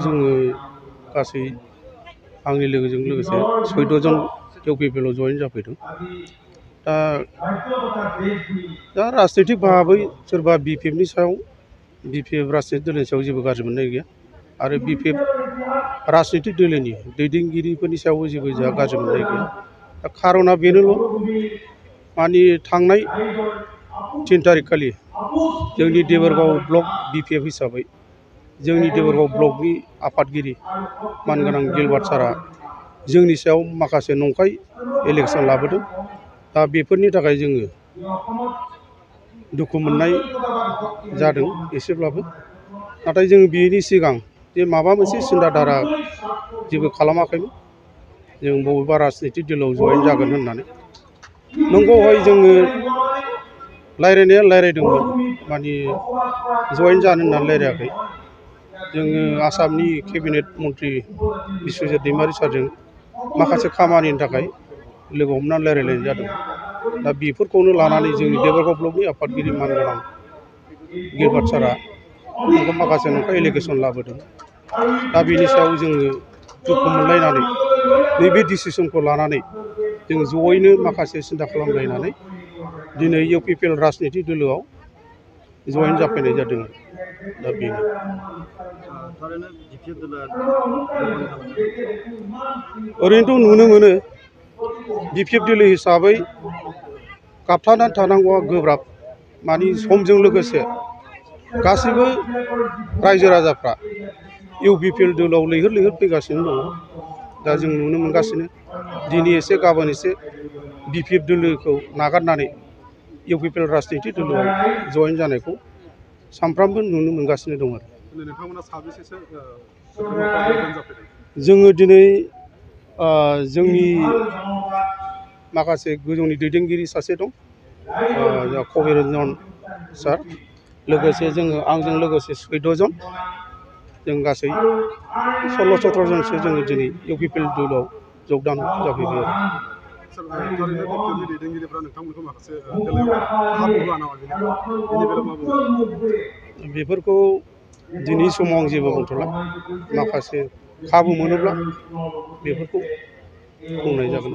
जोङो गासै आंनि लोगोजों लोगोसे 14 जन इउपिपिएलआव जइन जाफैदों। दा राजनैतिक भाबै सोरबा बिपिएफनि सायाव बिपिएफ राजनैतिक दोलोनि सायाव जेबो गाज्रि मोननाय गैया आरो बिपिएफ राजनैतिक दोलोनि दैदेनगिरिफोरनि सायावबो जेबो जोंहा गाज्रि मोननाय गैया। दा खार'ना बेनोल' माने थांनाय 3 तारिख खालि जोंनि देबोरगाव ब्लक बिपिएफ हिसाबै जोंनि देबोरगाव ब्लकनि आफादगिरि मानगोनां गिलबार्ट सारआ जोंनि सायाव माखासे नंखाय इलेक्सन लाबोदों। दा बेफोरनि थाखाय जोङो दुखु मोननाय जादों एसेब्लाबो। नाथाय जों बेनि सिगां जे माबा मोनसे सिन्था धारा जेबो खालामाखैमोन। जों बबेबा राजनैतिक दोलोआव जइन जागोन होननानै नंगौहाय जोङो रायज्लायनाया रायज्लायदोंमोन, माने जइन जानो होननानै रायज्लायाखै। जोङो आसामनि केबिनेट मन्त्रि बिस्वजित दैमारि सारजों माखासे खामानिनि थाखाय लोगो हमनानै रायज्लायनाय जादों। दा बेफोरखौनो लानानै जोंनि देबोरगाव ब्लकनि आफादगिरि मानगोनां गिलबार्ट सारआ माखासे नंखाय एलिगेसन लाबोदों। दा बेनि सायाव जोङो दुखु मोनलायनानै नैबे डिसिसनखौ लानानै जों जयैनो माखासे सिन्था खालामलायनानै दिनै इउपिपिएल राजनैतिक दोलोआव जइन जाफैनाय जादों। दा बेनो। ओरैनोथ' नुनो मोनो बिपिएफ दोलो हिसाबै गाबथानानै थानांगौआ गोब्राब। माने समजों लोगोसे गासैबो रायजो राजाफ्रा इउपिपिएल दोलोआव लैहोर लैहोर फैगासिनो दङ। दा जों नुनो मोनगासिनो दिनै एसे गाबोन एसे बिपिएफ दोलोखौ नागारनानै इउपिपिएल राजनैतिक दोलोआव जइन जानायखौ सानफ्रामबो नुनो मोनगासिनो दं आरो। जोङो दिनै जोंनि माखासे गोजौनि दैदेनगिरि सासे दं, कबिरन्जन सार, लोगोसे जोङो आंजों लोगोसे 14 जन, जों गासै 16-17 जनसो जोङो दिनै इउपिपिएल दोलोआव जगदान जाफैबाय आरो। बेफोरखौ दिनै समाव आं जेबो बुंथ'ला। माखासे खाबु मोनोब्ला बेफोरखौ बुंनाय जागोन।